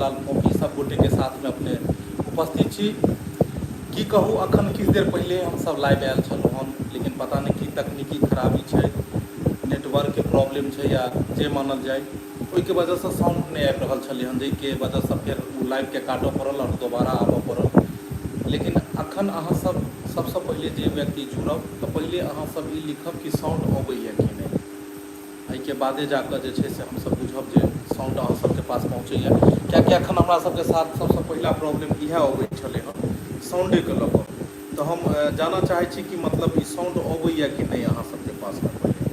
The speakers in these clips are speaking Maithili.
चुनालाल फोफी सब गोटेके साथमे अपने उपस्थित छी। की कहू अखन किछु देर पहिले हमसब लाइव आयल छलहुँ हन, लेकिन पता नहि की तकनीकी खराबी छै, नेटवर्कके प्रॉब्लम छै या जे मानल जाय, ओहिके वजहसँ साउंड नहि आबि रहल छलै हन, जाहिके वजहसँ फेर ओ लाइवके काटऽ पड़ल आओर दोबारा आबऽ पड़ल। लेकिन अखन अहाँ सब सबसँ पहिले जे व्यक्ति जुड़ब तऽ पहिले अहाँ सब ई लिखब कि साउंड अबैए कि नहि। एहिके बादे जा कऽ जे छै से हमसभ बुझब जे साउंड अहाँ सभके पास पहुँचैए, किएकि एखन हमरा सभके साथ सभसँ पहिला प्रॉब्लम इएह अबै छलै हँ साउंडेके लऽ कऽ। तऽ हम जानऽ चाहै छी कि मतलब ई साउंड अबैए कि नहि अहाँ सभके पासमे पहिले,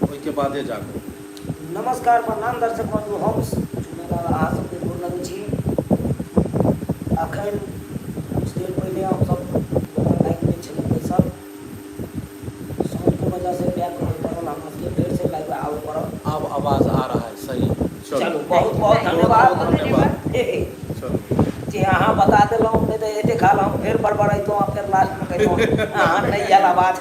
ओहिके बादे जा कऽ। नमस्कार प्रणाम दर्शक बंधु, हम चुनेलाल अहाँ सबके गोर लगै छी। अखन कुछ देर पहिले हमसब लाइव में छलहुँ बैसल, साउंड के वजह से बैक होय पड़ल हमरा सबके, फेर से लाइव आबऽ पड़ल। आब आवाज आ रहा है सही। चलू चलू बहुत बहुत धन्यवाद। बहुत धन्यवाद। चलू जे अहाँ बता देलहुँ, नहि तऽ एते काल हम फेर बड़बड़ैतहुँ आ फेर लास्ट में कहितहुँ अहाँ नहि आयल आवाज।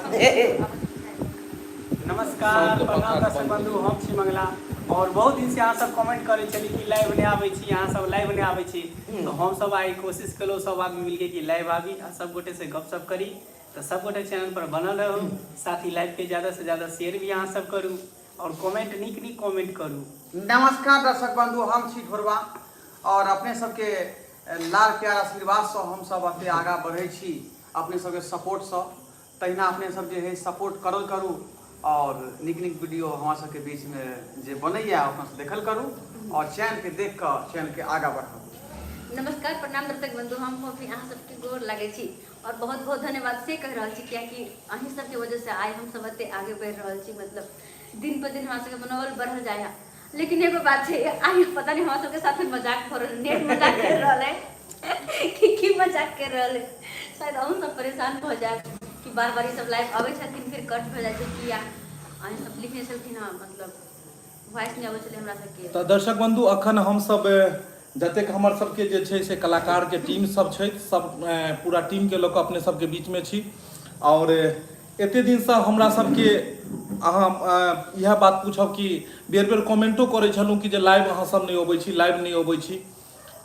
नमस्कार प्रणाम दर्शक बंधु, हम छी मंगला और बहुत दिन से अहाँ सब कमेंट करै छली कि लाइव नहि आबै छी, अहाँ सब लाइव नहि आबै छी, तऽ हम सब आइ कोशिश केलहुँ सब आदमी मिलके कि लाइव आबी आ सब गोटे से गपशप करी। तऽ सब गोटे चैनल पर बनल रहू, साथ ही लाइव के ज्यादा से ज्यादा शेयर भी अहाँ सब करू और कमेंट नीक नीक कमेंट करू। नमस्कार दर्शक बंधु, हम छी ढोरबा और अपने सबके लाड़ प्यार आशीर्वादसँ हम सब एते आगाँ बढ़ै छी अपने सबके सपोर्टसँ। तहिना अपने सब जे है सपोर्ट करल करू और नीक नीक वीडियो हमरा सबके बीच में जे बनैया अपना सब देखल करू और चैनल के देख कऽ चैनल के आगाँ बढ़ाबू। नमस्कार प्रणाम दर्शक बंधु, हम फोफी अहाँ सबके गोर लगै छी और बहुत बहुत धन्यवाद से कहि रहल छी, कियाकि अहीं सबके वजह से आइ हम सब एते आगे बढ़ि रहल छी, मतलब दिन पर दिन हमरा सबके मनोबल बढ़ल जाय है। लेकिन एगो बात छै, आइ पता नहीं हमरा सबके साथे मजाक भऽ रहल, नेट मजाक कर रहल है कि की मजाक कर रहल है, शायद अहूँ सब परेशान भऽ जायब कि बार बार ई सब लाइव अबै छथिन फिर कट भऽ जाइ छै किया। अहीं सब लिखने छलखिन हँ, मतलब वॉइस नहि अबै छलै हमरा सबके। तऽ दर्शक बंधु, अखन हमसब जतेक हमर सबके जे छै से कलाकारके टीम सब छै, सब पूरा टीमके लऽ कऽ अपने सबके बीचमे छी। आओर एते दिनसँ हमरा सबके अहाँ इएह बात पूछब कि बेर बेर कमेंटो करै छलहुँ कि जे लाइव अहाँ सब नहि अबै छी, लाइव नहि अबै छी।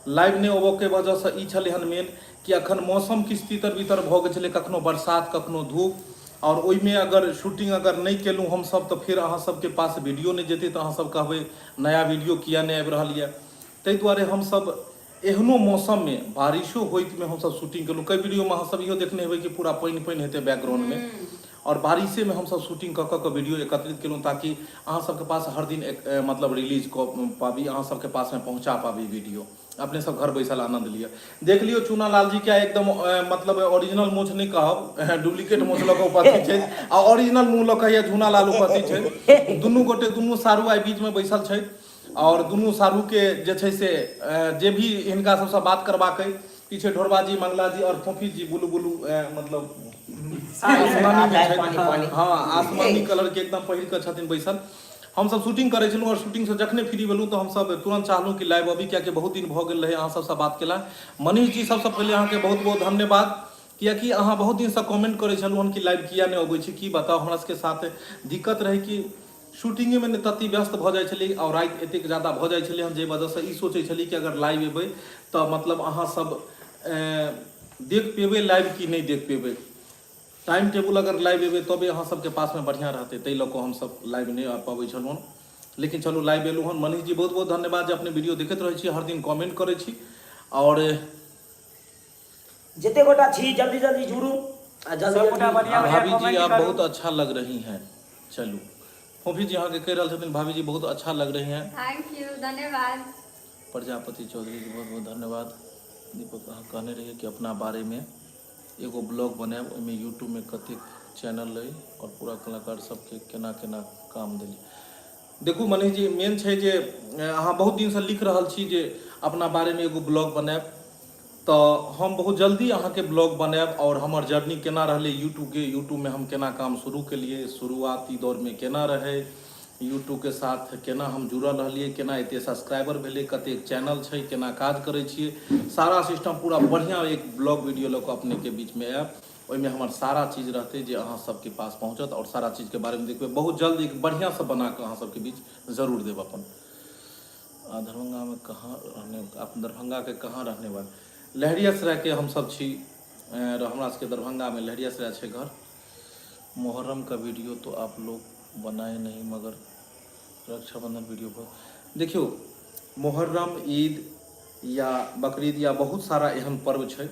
लाइव नहि अबऽके वजहसँ ई छलै हन मेन कि अखन मौसम किछु तितर बितर भऽ गेल छलै, कखनो बरसात कखनो धूप, आओर ओहिमे अगर शूटिंग अगर नहि केलहुँ हमसब तऽ फेर अहाँ सबके पास वीडियो नहि जेतै, तऽ अहाँ सब कहबै नया वीडियो किया नहि आबि रहल यऽ। ताहि दुआरे हमसब एहनो मौसममे बारिशो होइतमे हमसब शूटिंग केलहुँ। कई वीडियोमे अहाँ सब इहो देखने हेबै कि पूरा पानि पानि हेतै बैकग्राउंडमे, आओर बारिशेमे हमसब शूटिंग कऽ कऽ कऽ वीडियो एकत्रित केलहुँ ताकि अहाँ सबके पास हर दिन एक मतलब रिलीज कऽ पाबी, अहाँ सबके पासमे पहुँचा पाबी वीडियो, अपने सब घर बैसल आनन्द लिअ। देख लियौ चूना लाल जी के एकदम मतलब ओरिजिनल मोछ नहि कहब, डुप्लीकेट मोछ लऽ कऽ उपस्थित छै आ ओरिजिनल मुँह लऽ कऽ झूना लाल उपस्थित छै। दुनू गोटे दुनू सारू आइ बीचमे बैसल छै आओर दुनू सारूके जे छै से जे भी हिनका सबसँ बात करबाक अइ, ई छै ढोरबा जी, मंगला जी आओर फोफी जी, बुलू बुलू मतलब आसमानी मे छथि। हँ, आसमानी कलर के एकदम पहिर कऽ छथिन बैसल। हमसब शूटिंग करै छलहुँ आओर शूटिंगसँ जखने फ्री भेलहुँ तऽ हमसब तुरन्त चाहलहुँ कि लाइव अबी, कियाकि बहुत दिन भऽ गेल रहै अहाँ सबसँ बात केला। मनीष जी, सबसँ पहिले अहाँके बहुत बहुत धन्यवाद, कियाकि अहाँ बहुत दिनसँ कमेंट करै छलहुँ हन कि लाइव किया नहि अबै छी। की बताउ, हमरा सबके साथ दिक्कत रहै कि शूटिंगेमे ने तते व्यस्त भऽ जाइ छलियै आओर राति एतेक जादा भऽ जाइ छलै हन, जाहि वजहसँ ई सोचै छलियै कि अगर लाइव एबै तऽ मतलब अहाँ सब देख पेबै लाइव कि नहि देख पेबै। टाइम टेबुल अगर लाइव एबै तबे अहाँ सबके पासमे बढ़िआँ रहतै, ताहि लऽ कऽ हमसब लाइव नहि आबि पबै छलहुँ। लेकिन चलू लाइव एलहुँ हन। मनीष जी, बहुत बहुत धन्यवाद जे अपने वीडियो देखैत रहै छी, हर दिन कमेंट करै छी। आओर जते गोटा छी जल्दी जल्दी जुड़ू आ जल्दी सब गोटा जल्दी। बढ़िया बढ़िया भाभी जी कमेंट आप करू। बहुत अच्छा लग रही हैं। चलू फोफी जी अहाँके कहि रहल छथिन भाभी जी बहुत अच्छा लग रही हैं। Thank you, धन्यवाद। प्रजापति चौधरी जी बहुत बहुत धन्यवाद। दीपक अहाँ कहने रहियै कि अपना बारेमे एगो ब्लॉग बनायब, ओहिमे यूट्यूबमे कतेक चैनल अइ आओर पूरा कलाकार सबके केना केना काम देलियै। देखू मनीष जी, मेन छै जे अहाँ बहुत दिनसँ लिख रहल छी जे अपना बारेमे एगो ब्लॉग बनायब, तऽ हम बहुत जल्दी अहाँके ब्लॉग बनायब आओर हमर जर्नी केना रहलै यूट्यूबके, यूट्यूबमे हम केना काम शुरू केलियै, शुरुआती दौरमे केना रहै, यूट्यूबके साथ केना हम जुड़ल रहलियै, केना एते सब्सक्राइबर भेलै, कतेक चैनल छै, केना काज करै छियै, सारा सिस्टम पूरा बढ़िआँ एक ब्लॉग वीडियो लऽ कऽ अपनेके बीचमे आयब। ओहिमे हमर सारा चीज रहतै जे अहाँ सबके पास पहुँचत आओर सारा चीजके बारेमे देखबै। बहुत जल्द एक बढ़िआँसँ बना कऽ अहाँ सबके बीच जरूर देब अपन। आ दरभंगा में कहाँ रहने आप दरभंगा के कहाँ रहने वाले लहरियासराय के हम सब छी हमरा सबके दरभंगा में लहरियासराय छै घर मुहर्रम का वीडियो तो आप लोग बनाए नहीं मगर रक्षाबंधन वीडियो पर देखियौ मुहर्रम ईद या बकरीद या बहुत सारा एहन पर्व छै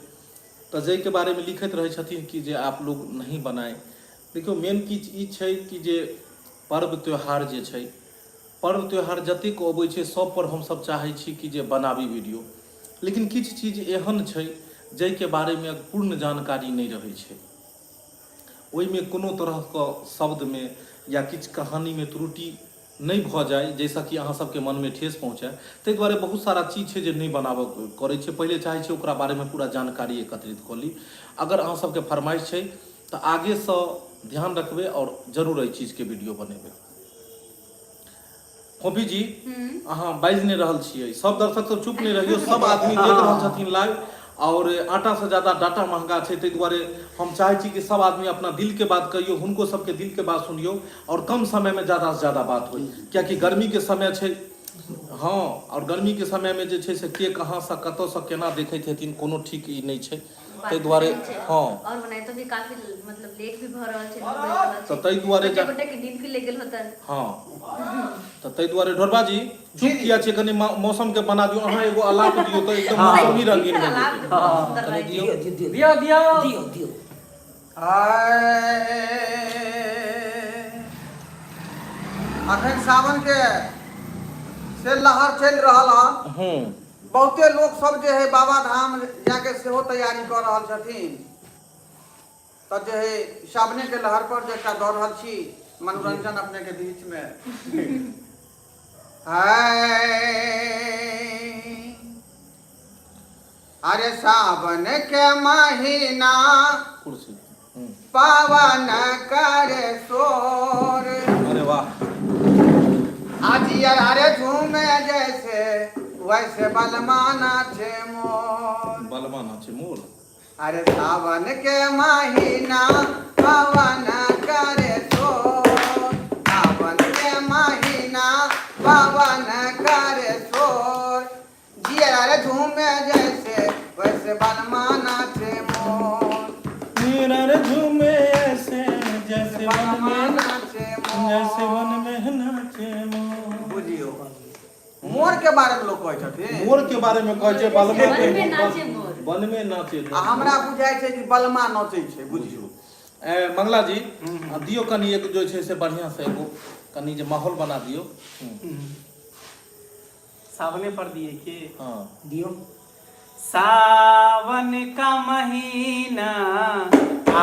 तऽ जाहिके बारेमे लिखैत रहै छथिन कि जे आप लोग नहीं बनाए देखियौ मेन चीज ई छै कि जे पर्व त्यौहार जे छै पर्व त्यौहार जतेक अबै छै सब पर हमसब चाहै छी कि जे बनाबी वीडियो लेकिन किछु चीज एहन छै जाहिके बारेमे पूर्ण जानकारी नहि रहै छै ओहिमे कोनो तरहके शब्दमे या किछु कहानीमे त्रुटि नहि भऽ जाय जाहिसँ कि अहाँ सबके मनमे ठेस पहुँचै ताहि दुआरे बहुत सारा चीज छै जे नहि बनाबऽ करै छै पहिले चाहै छियै ओकरा बारेमे पूरा जानकारी एकत्रित कऽ ली अगर अहाँ सबके फरमाइश छै तऽ आगेसँ ध्यान रखबै आओर जरूर एहि चीजके वीडियो बनेबै फोफी जी अहाँ बाजि नहि रहल छियै सब दर्शक सब चुप नहि रहियौ सब आदमी देख रहल छथिन लाइव आओर आटा से ज्यादा डाटा महंगा छै ताहि दुआरे हम चाहै छी कि सब आदमी अपना दिल के बात कहियौ हुनको सबके दिल के बात सुनियौ आओर कम समय में ज्यादा से ज्यादा बात होइ कियाकि गर्मी के समय छै हँ आओर गर्मी के समय में जे छै से के कहाँ से कतऽ से केना देखैत हेथिन कोनो ठीक ई नहि छै बात ताहि दुआरे सही छै। हँ और ओनाहितो भी काफी मतलब लेट भी भऽ रहल छै 9 बाजि रहल तऽ छै ताहि दुआरे गोटे गोटे के नींद भी लागि गेल होतन हँ तऽ ताहि दुआरे ढोरबा जी चुप किया छै कनि मौसम के बना दियौ अहाँ एगो अलाप दियौ तऽ एकदम मौसम ही रंगीन भऽ अलाप जेतै बहुत सुंदर कनि लागै दियौ दियौ दियौ दियौ दियौ दियौ दियौ अखन सावन के से लहर चलि रहल हन हूँ बहुते लोक सब जे है बाबा धाम जाके सेहो तैयारी कऽ रहल छथिन तऽ जे है सावने के लहर पर जे एकटा दऽ रहल छी मनोरंजन अपने के बीच में अरे सावन के महीना कुर्सी हूँ। पवन करे शोर अरे वाह आज अरे झूमे जैसे वैसे बलमा नाचे मोर बलमा नाचे मोर अरे सावन के महीना पवन करे शोर सावन के महीना पवन करे शोर जिया रे झूमे जैसे वैसे बलमा नाचे मोर मेरा रे झूमे ऐसे जैसे वन बलमा में नाचे जैसे मोर वन में नाचे मोर बुझियौ मोर के बारे में लोग कहै छथिन मोर के बारे में कहै छै बलमा वन में नाचे मोर। वन में नाचे आ हमरा बुझाइ छै कि बलमा नचै छै बुझियौ ए, मंगला जी आ दियौ कनि एक जो छै से बढ़िआँ से एगो कनि जे माहौल बना दियौ हूँ, सावने पर दिए के हँ दियौ सावन का महीना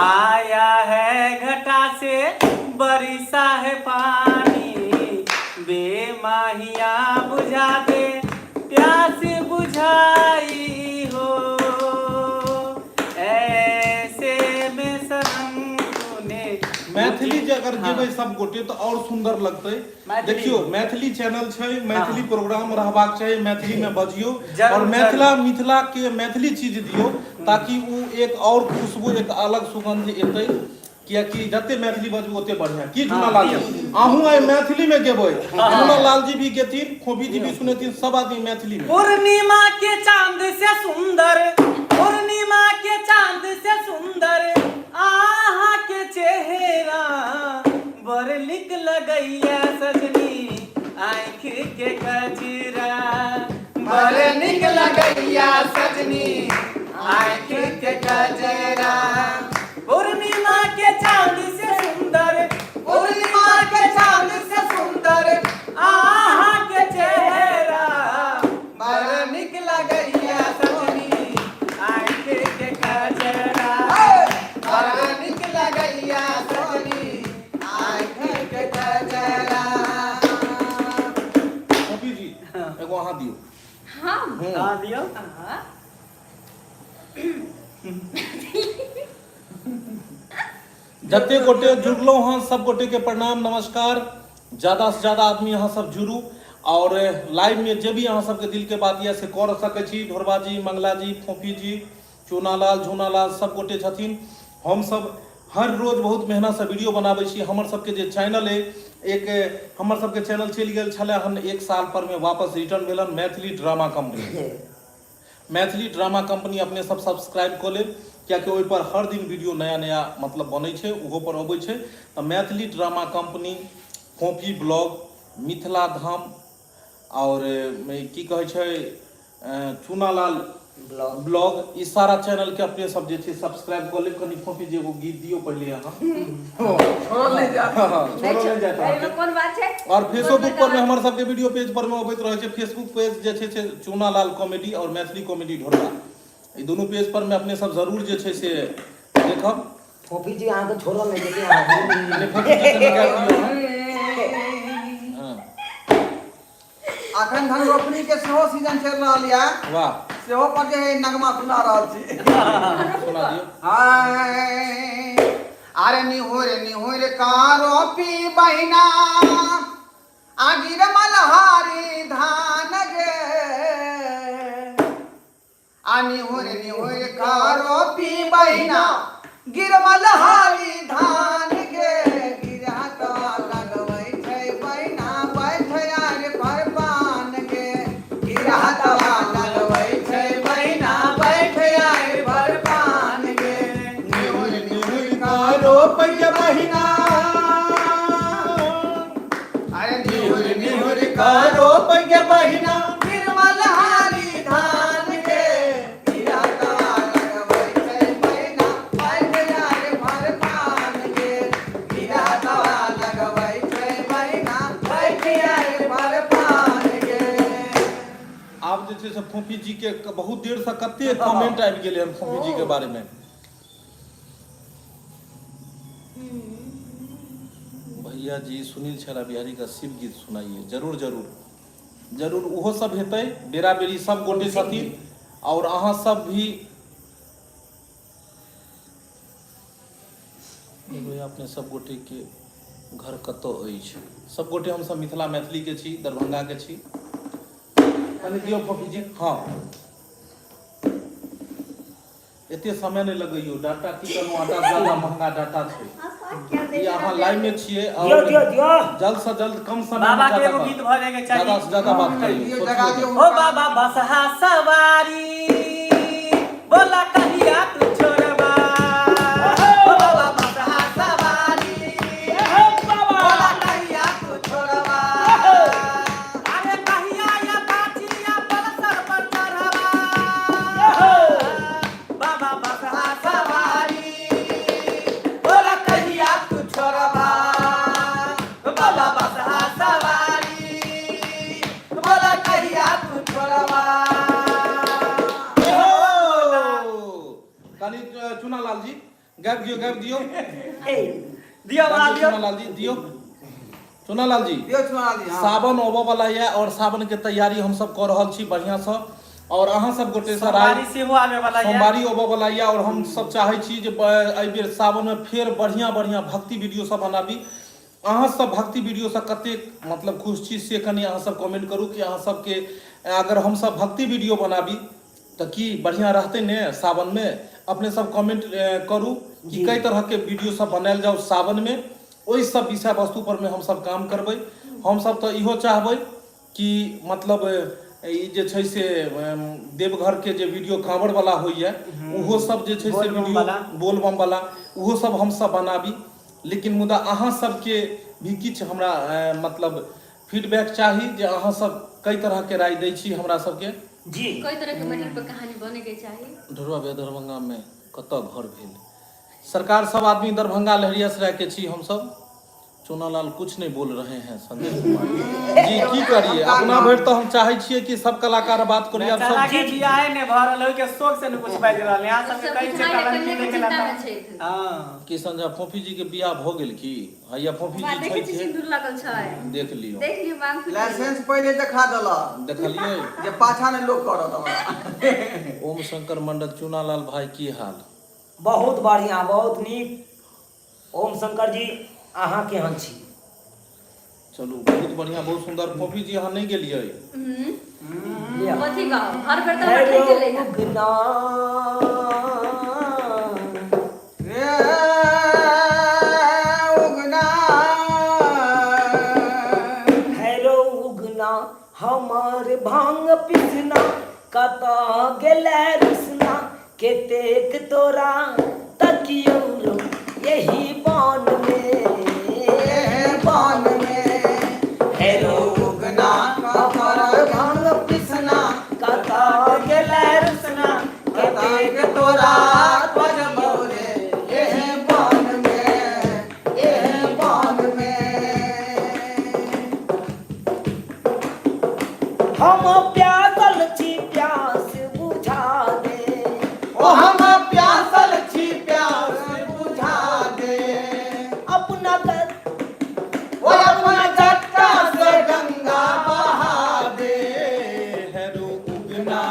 आया है घटा से बरसा है पानी बेमाहिया बुझा दे प्यास बुझाई हो ऐसे में सनम तूने मैथिली जे अगर गेबै सब गोटे तऽ आओर सुन्दर लगतै मैथिली। देखियौ मैथिली चैनल छै मैथिली प्रोग्राम रहबाक चाही मैथिली में बजियौ जरूर, और मिथिला मिथिला के मैथिली चीज दियौ ताकि उ एक और खुशबू एक अलग सुगंध एतै कियाकि जते मैथिली बजबै ओते बढ़िया की झूना लाल जी अहूँ आइ मैथिली में गेबै झूना लाल जी भी गेथिन खोबी जी भी सुनेथिन सब आदमी मैथिली में पूर्णिमा के चांद से सुंदर पूर्णिमा के चांद से सुंदर आहा के चेहरा बड़ निक लगैया सजनी आँख के कजरा बड़ निक लगैया सजनी आँख के कजरा पूर्णिमा के चांद से सुंदर पूर्णिमा के चांद से सुंदर आहा के चेहरा बड़ निक लगैया सजनी आँख के कजरा बड़ा नीक लगैया सजनी आँख के कजरा खोबी जी एगो अहाँ दियौ हम हूँ हाँ दियौ हाँ। जते गोटे जुड़लहुँ हँ सब गोटे के प्रणाम नमस्कार ज्यादा से ज्यादा आदमी अहाँ सब जुड़ू और लाइव में जे भी अहाँ सबके दिल के बात यऽ से कर सकै छी ढोरबा जी मंगला जी फोफी जी चूनालाल झूनालाल सब गोटे छथिन हम सब हर रोज बहुत मेहनतसँ वीडियो बनाबै छी। हमर सबके जे चैनल अइ, एक हमर सबके चैनल चलि गेल छलै हन एक साल पर मे, वापस रिटर्न भेल हन Maithili drama company. Maithili drama company अपने सब सब्सक्राइब कऽ लेब, कियाकि ओहि पर हर दिन वीडियो नया नया मतलब बनै छै, ओहो पर अबै छै। तऽ मैथिली ड्रामा कम्पनी, फोफी ब्लॉग, मिथिला धाम आओर की कहै छै चूनालाल ब्लॉग, ई सारा चैनल के अपने सब जे छै सब्सक्राइब कऽ लेब। कनि फोफी जी एगो गीत दियौ पहिले अहाँ। छोड़ल नहि जायत। हँ, छोड़ल नहि जायत एहिमे अहाँके। कोन बात छै? और फेसबुक पर में हमर सबके वीडियो पेज पर में अबैत रहै छै। फेसबुक पेज जे छै से चूनालाल कॉमेडी और मैथिली कॉमेडी ढोरबा, ई दुनू पेज पर में अपने सब जरूर जे छै से देखब। फोफी जी अहाँके छोड़ल नहि जेतै अहाँके। कनि फोफी जी से निकालि दियौ अहाँ। हँ। अखन धन रोपनी के सेहो सीजन चलि रहल यऽ। वाह। सेहो पर जे है नगमा सुना रहल छी। सुना दियौ। हाय, अरे निहुर निहुर कारो पी बहिना आगिर मलहारी धान गे, आ निहुर निहुर कारो पी बहिना गिरमल हारी धान गे, गिरा तो लगबै छै बहिना बैठ यार पर पान गे, गिरा तो लगबै छै बहिना बैठ यार पर पान गे, निहुर निहुर कारो पैया बहिना, अरे निहुर निहुर कारो पैया बहिना निर्मल हारी धान के, गिरा तो लगबै छै बहिना बैठ यार भर पान गे, गिरा तो लगबै छै बहिना बैठ यार भर पान गे। आब जे छै से फोफी जी के बहुत देर से कते कमेंट आबि गेलै हन फोफी जी के बारे में। भैया जी सुनील छेड़ा बिहारी का शिव गीत सुनाइए। जरूर जरूर जरूर, ओहो सब हेतै, बेरा बेरी सब गोटे छथिन और अहाँ सब भी। एगो अपने सब गोटे के घर कतऽ अछि? सब गोटे हमसब मिथिला मैथिली के छी, दरभंगा के छी। कनि दियौ फोफी जी। हँ, एते समय नहि लगैयौ। डाटा की कहलहुँ, आटा से ज्यादा महंगा डाटा छै। ई अहाँ लाइव में छियै दियौ और दियौ दियौ। जल्द से जल्द कम समय में बाबा के ज्यादा एगो बात गीत भऽ जायके चाही। ज्यादा से ज्यादा बात करियौ। दियौ, सोचियौ जगा दियौ। ओ बाबा बसहा सवारी बोला कहिया तू छोड़बा, ओ बाबा बसहा सवारी बोला कहिया तू छोड़बा, अरे कहिया या बाचिया पलसर पर चढ़बा, बाबा बसहा सवारी बोला कहिया तू छोड़बा, बाबा बसहा सवारी बोला कहिया तू छोड़बा। कनि चुनालाल जी गाबि दियौ, गाबि दियौ। ए दियौ बड़ा दियौ। चुनालाल जी दियौ, चुनालाल जी दियौ चुनालाल जी। हाँ। सावन अबऽ वाला यऽ और सावन के तैयारी हम सब कऽ रहल छी बढ़िया सँ और अहाँ सब गोटे सँ राय। सोमवारी सेहो आबे वाला यऽ। सोमवारी अबऽ वाला यऽ और हम सब चाहै छी जे एहि बेर सावन में फेर बढ़िया बढ़िया भक्ति वीडियो सब बनाबी। अहाँ सब भक्ति वीडियो सँ कतेक मतलब खुश छी से कनि अहाँ सब कमेंट करू कि अहाँ सबके अगर हम सब भक्ति वीडियो बनाबी तऽ की बढ़िया रहतै ने सावन में? अपने सब कमेंट करू कि कई तरह के वीडियो सब बनायल जाउ सावन में, ओहि सब विषय वस्तु पर में हम सब काम करबै। हम सब तऽ इहो चाहबै कि मतलब ई जे छै से देवघर के जे वीडियो कांवर वाला होइया ओहो सब जे छै से बोलबम वीडियो वाला। बोलबम वाला ओहो सब हम सब बनाबी, लेकिन मुदा अहाँ सबके भी किछु हमरा मतलब फीडबैक चाही जे अहाँ सब कई तरह के राय दै छी हमरा सबके। जी। कई तरह के मैटर पर कहानी बने के चाही। ढोरबा भैया दरभंगा में कतऽ घर भेल? सरकार सब आदमी दरभंगा लहेरियासराय के छी हमसब। चोनालाल कुछ नहीं बोल रहे हैं संजय कुमार जी, की करिए अपना भरि तऽ हम चाहै छियै कि सब कलाकार बात करिए। आब बेचारा सब के बियाहे ने भऽ रहल ओहि के शोक से ने कुछ बाजि रहल यहाँ सबके सब कहै छै कुछ कलंकी कन्या के देखे चिंता ला में छथि। हँ। की संजय फोफी जी के बियाह भऽ गेल की? हैया फोफी बा जी देखै छी छथि, सिंदूर लागल छै। देख लियौ, देख लियौ मांग फूटि गेल। लाइसेंस पहिले देखा देलक देखलियै जे पाछा ने लोक करत हमरा। ओम शंकर मंडल चुनालाल भाई की हाल? बहुत बढ़िया, बहुत नीक। ओम शंकर जी अहाँ केहन छी? चलू बहुत बढ़िया, बहुत सुंदर। फोफी जी अहाँ नहीं गेलियै? लिअ। कथी गाओ? हर बेर तऽ हमर ठकि गेलै हन। उगना रे गेलै रुसना केतेक तोरा तकियौ रो यही बन में एहे बन में हे रो उगना हमर भांग पिसना कता गेलै रुसना कतेक केतेक तोरा बजबौ रे एहे बन में एहे बन में। हम प्यासल छी प्यास बुझा दे ओ हम प्यासल छी प्यास बुझा दे अपना कर ओ अपना जट्टा से गंगा बहा दे। हैरो उगना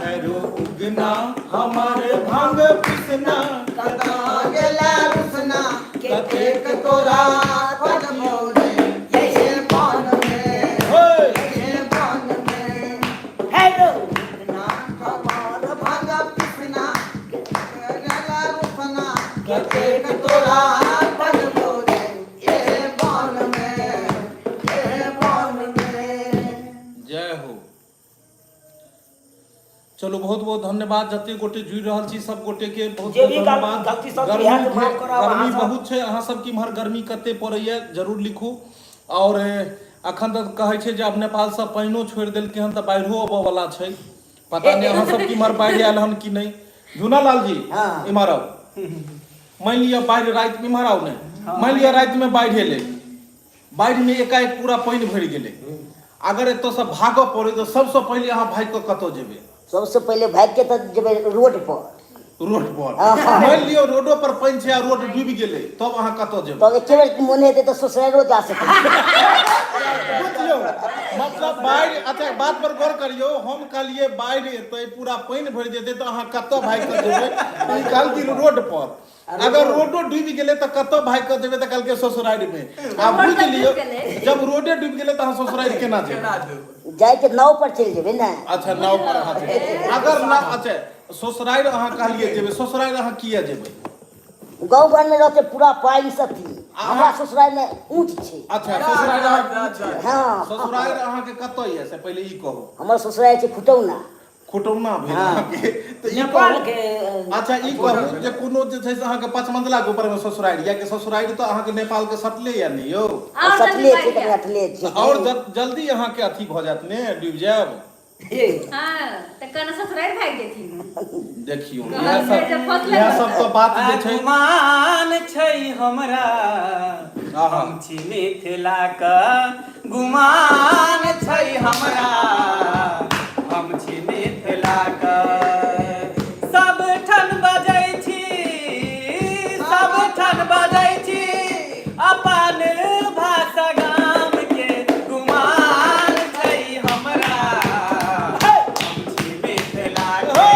हैरो उगना हमारे भांग पिसना कता गेला रुसना कतेक तोरा बजबौ रे एहे बन में होय। एहे बन में। हेलो ना हमार भांग पिसना गेला रुसना कतेक तोरा बजबौ रे एहे बन में एहे बन में। जय हो। चलू बहुत बहुत धन्यवाद जते गोटे जुड़ि रहल छी सब गोटे के बहुत जे बहुत भी धन्यवाद। गलती सब गर्मी बिहार के माफ करब अहाँ गर्मी सब। बहुत छै, अहाँ सब के इम्हर गर्मी कते पड़ैया जरूर लिखू। और अखन तक कहै छै जे आब नेपाल से पानिओ छोड़ि देलकै हन तऽ बाढ़िओ अबऽ वाला छै, पता नहि अहाँ सब के इम्हर बाढ़ि आयल हन कि नहि। झूना लाल जी हाँ। इम्हर आउ, मानि लिअ बाढ़ि राति इम्हर आउ ने, मानि लिअ राति में बाढ़ि एलै, बाढ़ि में एकाएक पूरा पानि भरि गेलै, अगर एतऽसँ भागऽ पड़ै तऽ सबसँ पहिले अहाँ भागि कऽ कतऽ जेबै? सबसँ पहिले भागि के तऽ जेबै रोड पर। रोड पर। हाँ। मानि लियौ रोडो पर पानि छै आ रोड डूबि गेलै, तब अहाँ कतऽ जेबै? तब एके बेर मोन हेतै तऽ ससुरालो जा सकै छी। बुझियौ मतलब बाढ़ि, अच्छा बात पर गौर करियौ, हम कहलियै बाढ़ि एतै पूरा पानि भरि जेतै तऽ अहाँ कतऽ भागि कऽ जेबै? ई कहलखिन रोड पर। अगर रोडो डूबि गेलै तऽ कतऽ भागि कऽ जेबै? तऽ कहलकै ससुरारि मे। आ रोड बुझि तऽ लियौ डूबि गेलै। जब रोडे डूबि गेलै तऽ अहाँ ससुरारि केना जेबै? जाइके नाव पर चलि जेबै ने। अच्छा नाव पर अहाँ जेबै। अगर ना अच्छा ससुरारि अहाँ कहलियै जेबै, ससुरारि अहाँ किया जेबै? गाँव घरमे रहतै पूरा पानि सब थी, हमरा ससुरारि मे ऊँच छै। अच्छा ससुरारि अहाँ हँ। ससुरारि अहाँके कतऽ यऽ से पहिले ई कहू। हमर ससुरारि छै खुटौना। खुटौना भेल हाँ। अहाँके तऽ ई नेपाल कहू के अच्छा ई कहू जे कोनो जे छै से अहाँके पचमंजला के ऊपर मे ससुरारि या कि ससुरारि तऽ अहाँके नेपाल के सटले या नहि यौ? और जल्दी सटले छै बाढ़ि कनि आयत। हटले छै। और जल्दी अहाँके अथी भऽ जायत ने, डूबि जायब। हाँ, तऽ केना ससुरारि भागि जेथिन? देखियौ कहल इएह छै जे सब फसले इएह सब तऽ बात जे छै। गुमान छै हमरा आहा। हम छी मिथिला क गुमान छै हमरा हम छी मिथिला क सब ठन बजै छी सब ठन बजै छी अपन भाषा गाम के गुमान छै हमरा हम छी मिथिला के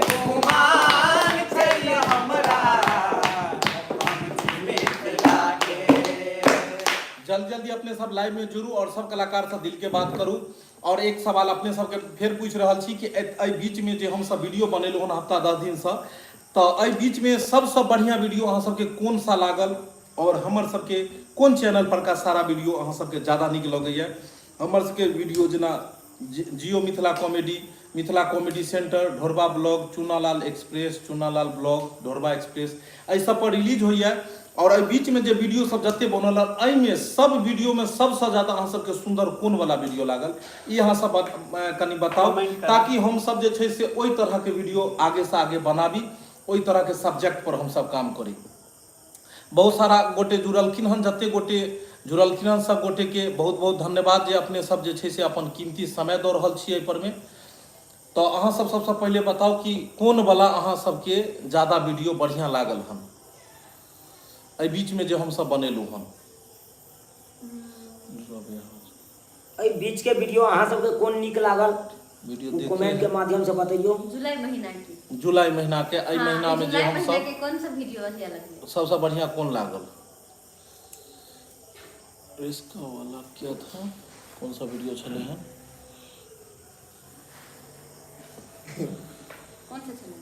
गुमान छै हमरा हम छी मिथिला के। जल्दी जल्दी अपने सब लाइव में जुड़ू और सब कलाकार सब दिल के बात करू। और एक सवाल अपने सबके फेर पूछि रहल छी कि एहि बीच में जे हम सब वीडियो बनेलहुँ हन हफ्ता 10 दिन से, तऽ एहि बीच में सबसँ बढ़िया वीडियो अहाँ सबके कोन सा लागल और हमर सबके कोन चैनल पर का सारा वीडियो अहाँ सबके ज्यादा नीक लगैया? हमर सबके वीडियो जेना Jio Mithila comedy, Mithila comedy centre, Dhorba blog, Chunalal express, Chunalal blog, Dhorba express, एहि सब पर रिलीज होइया। और एहि बीच में जे वीडियो सब जते बनल हन, एहिमे सब वीडियो में सबसँ ज्यादा अहाँ सबके सुंदर कोन वाला वीडियो लागल, ई अहाँ सब कनि बताउ, Comment करू। ताकि हम सब जे छै से ओहि तरह के वीडियो आगे से आगे बनाबी, ओहि तरह के सब्जेक्ट पर हम सब काम करी। बहुत सारा गोटे जुड़लखिन हन, जते गोटे जुड़लखिन हन सब गोटे के बहुत बहुत धन्यवाद जे अपने सब जे छै से अपन कीमती समय दऽ रहल छी एहि पर में। तऽ अहाँ सब सबसँ पहिले बताउ कि कोन वाला अहाँ सबके ज्यादा वीडियो बढ़िया लागल हन एहि बीच में जे हम सब बनेलहुँ हन? एहि बीच के वीडियो अहाँ सबके कोन नीक लागल वीडियो ओ देखे कमेंट के माध्यम से बतैयौ। जुलाई महीना के, जुलाई महीना के एहि हाँ, महीना में जे जुलाई हम महीना सब के कौन सा वीडियो बढ़िया लगलै? सबसे बढ़िया कौन लागल? इसका वाला क्या था, कौन सा वीडियो छले हैं? कौन सा छलै?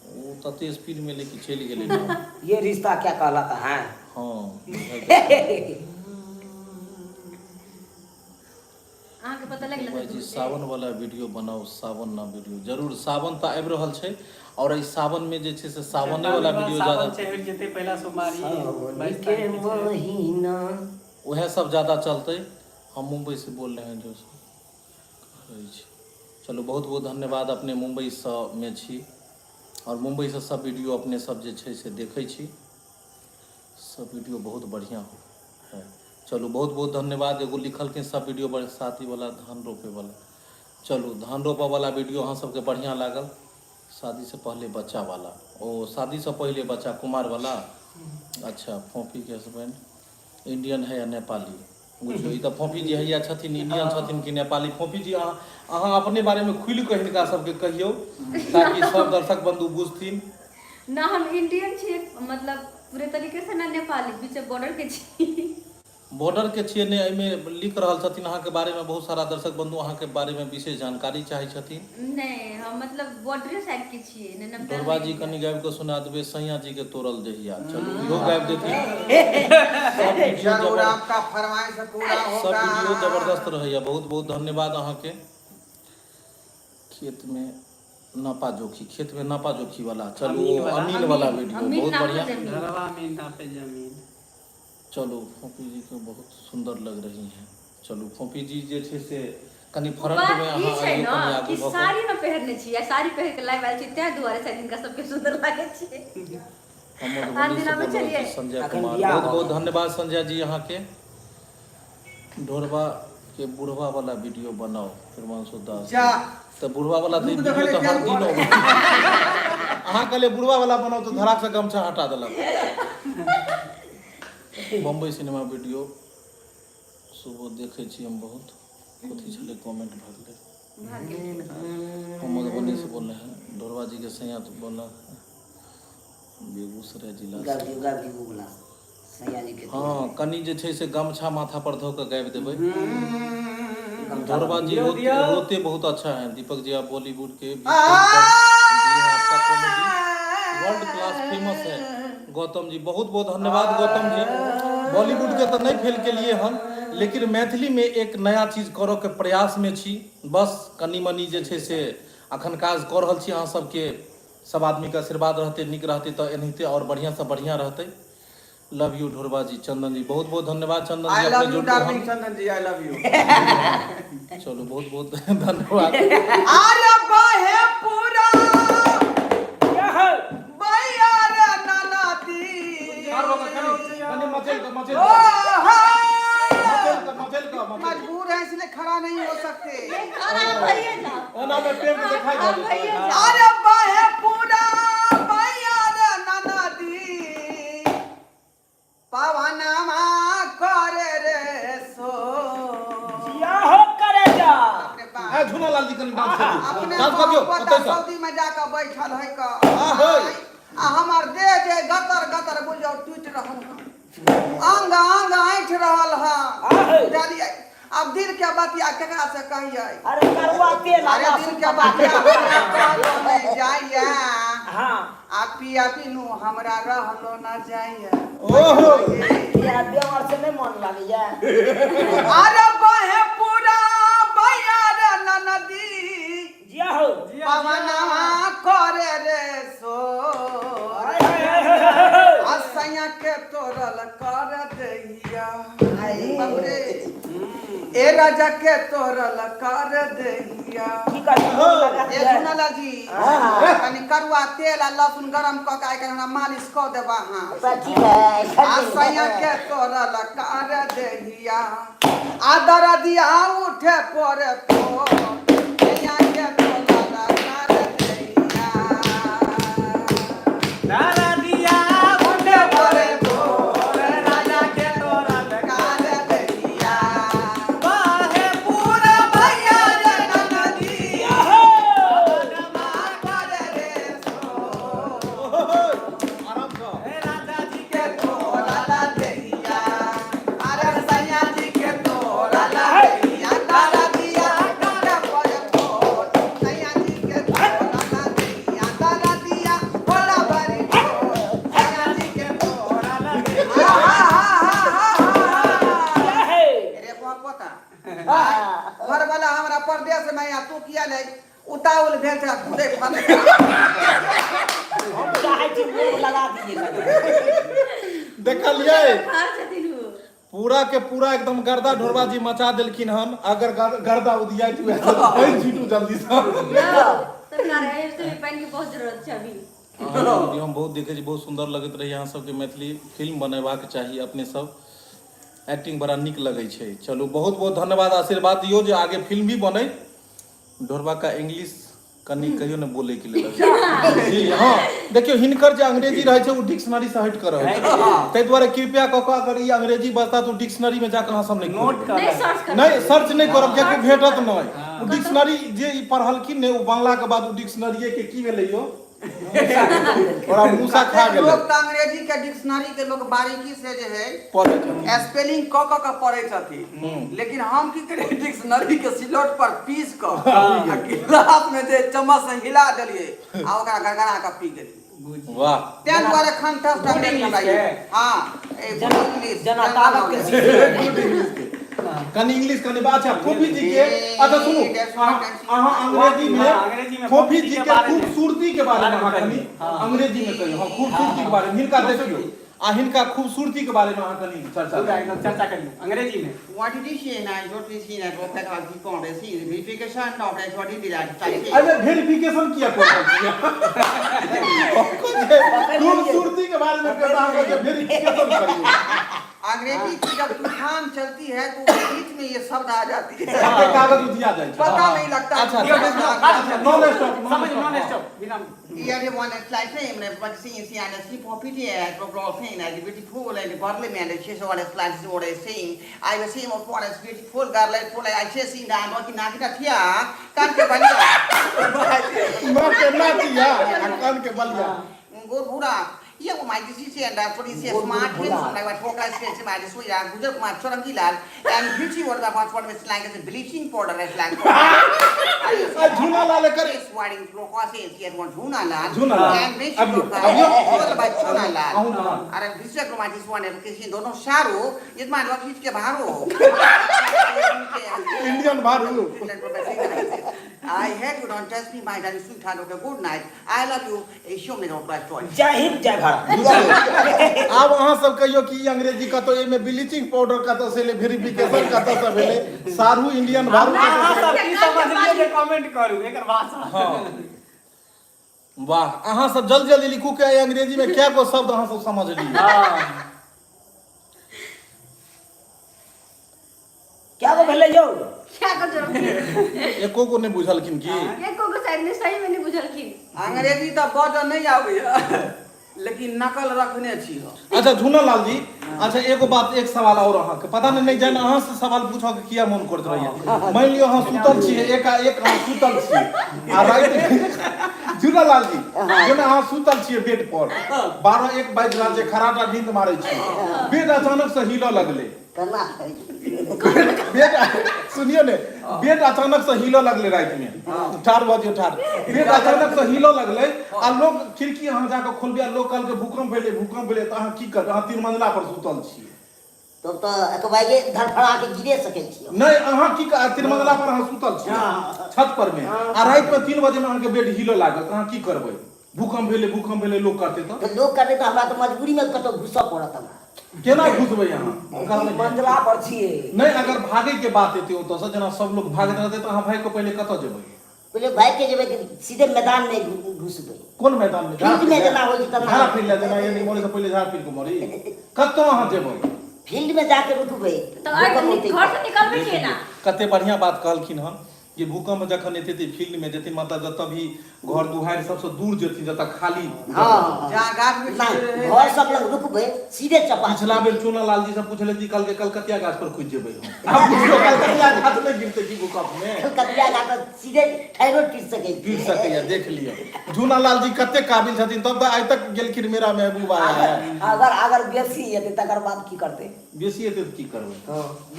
ओ तते स्पीड में लेके चलि गेलै ना। ये रिश्ता क्या कहलाता है। हाँ अहाँके पता लगलै? भाईजी। सावन वाला वीडियो बनाउ, सावन ना वीडियो जरूर। सावन तऽ आबि रहल छै आओर एहि सावन मे जे छै से सावने वाला वीडियो सावन ज्यादा चढ़ि जेतै पहिला सोमवारी सावन 22 के तारीख के छै। महीना। उएह सब ज्यादा चलतै। हम मुम्बई से बोल रहे हैं जो कहै छी। चलू, बहुत बहुत धन्यवाद। अपने मुम्बईसँ मे छी आओर मुम्बईसँ सब वीडियो अपने सब जे छै से देखै छी। सब वीडियो बहुत बढ़िआँ है। चलू, बहुत बहुत धन्यवाद। एगो लिखलखिन सब वीडियो बरसाती वाला, धान रोपे वाला। चलू, धान रोपऽ वाला वीडियो अहाँ सबके बढ़िआँ लागल। शादी से पहले बच्चा वाला, ओ शादी से पहले बच्चा कुमार वाला। अच्छा, फोफी के हस्बैंड इंडियन है या नेपाली? बुझियौ, ई तऽ फोफी जी हैया छथिन, इंडियन छथिन कि नेपाली? फोफी जी, अहाँ अहाँ अपने बारेमे खुलि कऽ हिनका सबके कहियौ ताकि सब दर्शक बंधु बुझथिन। ना हम इंडियन छियै, मतलब पूरे तरीके से, ना नेपाली, बीच बॉर्डर के छी। बॉर्डर के छियै ने? एहिमे लिख रहल छथिन अहाँके बारेमे बहुत सारा दर्शक बंधु, अहाँके बारेमे विशेष जानकारी चाहै छथिन। नहि, हम मतलब बॉर्डरे साइड के छियै ने, नेपाल। ढोरबा जी, कनि गाबि कऽ सुना देबै सैया जी के तोड़ल देहिया। चलू, इहो गाबि देथिन। सब वीडियो जरूर। आपका फरमाइश पूरा सब होगा। वीडियो जबरदस्त रहैया। बहुत बहुत धन्यवाद अहाँके। खेत में नापा जोखी, खेत में नापा जोखी वाला। चलू, अमीन वाला। अमीन वाला वीडियो अमीन बहुत नापो बढ़िया। जमीन। घरवा में नापे जमीन। चलू, फोपी जी को बहुत सुंदर लग रही हैं। चलू, फोपी जी जे छै से कनि फ्रंट बात में ई अहाँ छै आइयो ने कनि आगू कि भऽ कऽ। साड़ी मे पहिरने छी आ साड़ी पहिर के लाइव आयल छी, ताहि दुआरे शायद हिनका सबके सुंदर लागै छै। हम आन मधुबनी दिन से आबै बोल रहल छलियै। छी संजय अखन कुमार। बियाह बहुत भऽ बहुत गेल। धन्यवाद संजय जी अहाँके। ढोरबा के बुढ़वा वाला वीडियो बनाओ, हिमांशु दास। जा। तऽ बुढ़वा वाला तऽ रूप वीडियो देखले तऽ हर क्या दिन अबै। अहाँ कहलियै बुढ़वा वाला बनाओ तऽ धड़ाक से गमछा हटा देलक। बम्बई सिनेमा वीडियो सुबह देखै छी हम बहुत। कथी छलै कमेंट भऽ गेलै। हम मधुबनी से बोल रहे हैं। ढोरबा जी के सैया तो बोल रहे हैं बेगूसराय जिला से। गाबि दियौ, गाबि दियौ उ वला सैया जी के। हँ, कनि जे छै से गमछा माथा पर धऽ कऽ गाबि देबै। गमछा। ढोरबा जी दियौ, रोते, दियौ। रोते बहुत अच्छा है। दीपक जी, आप बॉलीवुड के भी फेल कर दिए हैं, आपका कॉमेडी वर्ल्ड क्लास फेमस है। गौतम जी, बहुत बहुत धन्यवाद गौतम जी। बॉलीवुड के तऽ नहि फेल के लिए हन, लेकिन मैथिली में एक नया चीज करऽ के प्रयास में छी। बस कनि मनि जे छै से अखन काज कऽ रहल छी। अहाँ सबके सब आदमी के आशीर्वाद रहतै, नीक रहतै तऽ एनाहिते आओर बढ़िआँ से बढ़िआँ रहतै। Love you Dhorba ji, Chandan ji. बहुत बहुत धन्यवाद चंदन जी। I अपने लव you जुड़ के हम darling Chandan ji, I love you. चलू, बहुत बहुत धन्यवाद। अरे बाहे पूरा भैया रे ननदी। ओ हा! मजबूर है इसलिए खड़ा नहीं हो सकते। आराम भइए जाओ। ओना में पेंट देखाई आराम भइए जाओ। अरे बाहे पूरा भैया रे ननदी, पवनमा करे रे सो। जिया हो करे जा। बाप रे बाप। ए झूना लाल जी, कनि डांस कर दियौ। अपने डांस कर दियौ। पोता ओतै सँ। सऊदी में जाके बैठल है क आ होय। आ हमर देह जे गतर गतर बुझो टूटि रहल है, अंग अंग ऐंठ रहल है। बुझलियै? अब दिल के बतिया केकरा से कहियै? अरे करुआ तेल आ अरे दिल लहसुन के पका बतिया हमरा कहलो नहीं जाइया। हाँ। आ पिया बिनु हमरा रहलो न जाइया। ओहो। या बेमार से नहीं मन लागैया। अरे बहे पूरा भैया रे ननदी, जिया हो। पवनवा करे रे सो, असैया के तोरल कर दहिया। बाप रे, ए राजा के तोरल कर दहिया। की करी लगा? ए झुनालाल जी, कनि करुआ तेल आ लहसुन गरम कऽ के आइ काल्हि हमरा मालिश कऽ देबा अहाँ। ठीक है। असैया के तोरल कर दहिया आ दरदिया उठे परे पोर, सैया के तोरल कर दहिया। दादा दिया उठे परे पोर, राजा के तोरा कर दहिया। बाहे पूरा भैया रे ननदी, करे रे सो। आराम सँ। राजा जी के तोरा दहिया, अरे सैया जी के तोरा दहिया, दादा दिया करे। तू किया नहि उतावल भेल छै कुदै फले। हम चाहै छी बोर्ड लगा दिए। देखलियै? खार छथिन ओ। पूरा के पूरा एकदम गर्दा ढोरबा जी मचा देलखिन हन। अगर गर्दा उदियाइत हुए तऽ पानि छीटू जल्दी से। सरकार, एहि से भी पानि के बहुत जरूरत छै अभी। अहाँके वीडियो हम बहुत देखै छी, बहुत सुन्दर लगैत रहै। अहाँ सबके मैथिली फिल्म बनेबाक चाही। अपने सब एक्टिंग बड़ा नीक लगै छै। चलू, बहुत बहुत धन्यवाद। आशीर्वाद दियौ जे आगे फिल्म भी बनै। ढोरबा का इंग्लिश कनि कहियो ने बोलै के लेल जी। हँ, देखियौ, हिनकर जे अंग्रेजी रहै छै ओ डिक्शनरी से हटि कऽ रहै छै। ताहि दुआरे कृपया कऽ कऽ अगर ई अंग्रेजी बजता तऽ ओ डिक्शनरी में जाकऽ अहाँ सब नहि नोट खोजबै। कर। नहि सर्च कर। नहि, सर्च नहि करब, कियाकि भेटत नहि। ओ डिक्शनरी जे ई पढ़लखिन ने, ओ बनलाके बाद ओ डिक्शनरीए के की भेलै यौ, ओकरा मूसा खा गेलै। लोक तऽ अंग्रेजी के डिक्शनरी के लोक बारीकी से जे है पढ़ै छथिन। स्पेलिंग कऽ कऽ के पढ़ै छथिन, लेकिन हम की करियै, डिक्शनरी के सिलौट पर पीस कऽ आ गिलास में जे चम्मच से हिला देलियै आ ओकरा गड़गड़ा कऽ पी गेलियै। वाह! ताहि दुआरे कंठस्थ Good अंग्रेजी English हमरा के? यऽ। हँ, ए, जेना good English, जेना जनरल ताकत के knowledge। शीशे। कनि इंग्लिश कनि। अच्छा, फोफी जी के, अच्छा सुनू, अहाँ अंग्रेजी में हाँ, अंग्रेजी में फोफी जी के बारे में। खूबसूरती के बारे में अहाँ कनि हाँ। अंग्रेजी में कहियौ। हाँ, खूबसूरती के बारे में। हिनका देखियौ आ हिनका खूबसूरती के बारे में अहाँ कनि चर्चा पूरा करू। एकदम चर्चा करियौ अंग्रेजी में। What it is in and what is in and what is in verification of the what is that? एहिमे वेरिफिकेशन किया कऽ रहल छियै? खूबसूरती के बारे में कहता अहाँ कहै छियै वेरिफिकेशन करियौ। अंग्रेजी की जब तूफान चलती है तो बीच में ये शब्द आ जाती है। सबके कागज उधिया जाइ छै। पता नहीं लगता। अच्छा। कि अच्छा, नॉन स्टॉप। समझ, नॉन स्टॉप, बिना ये one like same but see see and see property and pro and beautiful and parliament and she's all like what I saying I was seeing of what is beautiful girl and full I say seeing that working nakita thia कान के बलिया। माँ के नाचिया आ कान के बलिया। गोर भूरा ये वो my this is and for is smart handsome like what focus Se my this we are Gujar Kumar Chaurangi Lal and beauty what the what what is like bleaching powder is like आ झूना लाल एकर This wedding process here one Jhuna Lal Jhuna Lal. and Vishnu अबियो, Kumar अबियो। by Jhuna Lal। अहूँ कहाँ? अरे विश्वकर्मा जिस वन किसी दोनों सारो जिसमें लोग के बाहर हो। इंडियन भारू। I hate you, don't touch me, my darling sweetheart. Okay, good night. I love you. Show me the right choice. जय हिंद, जय भारत। आब अहाँ सब कहियौ कि ई अंग्रेजी कतौ, एहिमे ब्लीचिंग पाउडर कतऽ से एलै, वेरिफिकेशन कतऽ से भेलै, सारू इंडियन भारू अहाँ कतऽ से? सब की समझलियै जे कमेंट करू एकर भाषा। हाँ, वाह! अहाँ सब जल्दी जल्दी लिखू कि एहि अंग्रेजी में क्या गो शब्द अहाँ सब समझलियै। क्या गो भेलै यौ? क्या कर जरूरत? एको गो नहि बुझलखिन की? एको गो शायद नहीं, सही में नहीं बुझलखिन। अंग्रेजी तऽ बजऽ नहि आबैया, लेकिन नकल रखने छी हम। अच्छा झूना लाल जी, अच्छा एगो बात, एक सवाल और अहाँके। पता नहीं, नहीं जाने अहाँ से सवाल पूछऽ के किया मन करैत रहैया। मानि लियौ अहाँ सुतल छियै, एकाएक अहाँ सुतल छियै आ राति, झूना लाल जी, जेना अहाँ सुतल छियै बेड पर, 12-1 बाजि रहल छै, खराटा नींद मारै छियै, बेड अचानक से हिलऽ लगलै। केना? बेड, सुनियो ने, बेड अचानक से हिलऽ लगलै राति में। ठाढ़ भऽ जइयौ, ठाढ़। बेड अचानक से हिलऽ लगलै आ लोग खिड़की अहाँ जाकऽ खोलबै आ लोग कहलकै भूकंप भेलै, भूकंप भेलै, तऽ अहाँ की करबै? अहाँ तीन मंजिला पर सुतल छियै। तब तऽ एकबाइगे धड़फड़ा के गिरे सकै छियै। नहि, अहाँ की तीन मंजिला पर अहाँ सुतल छियै छत पर में आ राति में 3 बजे में अहाँके बेड हिलऽ लागल, तऽ अहाँ की करबै? भूकंप भेलै, भूकंप भेलै लोग करतै तऽ? तऽ लोग करतै तऽ हमरा तऽ मजबूरी में कतौ घुसऽ पड़त हमरा। केना घुसबै अहाँ? कहबै मंजिला पर छियै। नहि, अगर भागे के बात एतै ओतऽ से, जेना सब लोग भागैत रहतै, तऽ अहाँ भागि कऽ पहिले कतऽ जेबै? पहिले भागि के जेबै कि सीधे मैदान में घुसबै। कोन मैदान में? फील्ड में जेना होइ छै तेना। झाड़ा फिर ले जेना, यानी मरे से पहिले झाड़ फिर के मरी। कतऽ अहाँ जेबै? फील्ड में जाके रुकबै। तऽ आइ भूकंप होतै। घर से निकलबै केना? कते बढ़िया बात कहलखिन हन कि भूकंप जखन एतै तऽ फील्ड में जेथिन, मतलब जतऽ भी घर दुहारि सबसँ दूर जेथिन, जतऽ खाली हँ। जहाँ गाछ वृक्ष नहि, रहै। घर सब लग रुकबै, सीधे चपा। पिछला बेर चूना लाल जी से पूछले कि कहलकै कलकतिया गाछ पर कूदि जेबै हम। आब बुझियौ, कलकतिया गाछ नहि गिरतै की भूकंप में? कलकतिया गाछ पर सीधे ठहरो टूटि सकै गिर सकैया। देख लियौ, झूना लाल जी कते काबिल छथिन, तब तऽ आइ तक गेलखिन मेरा महबूब आया है। अगर अगर बेसी हेतै तकर बाद की करतै? बेसी हेतै तऽ की करबै?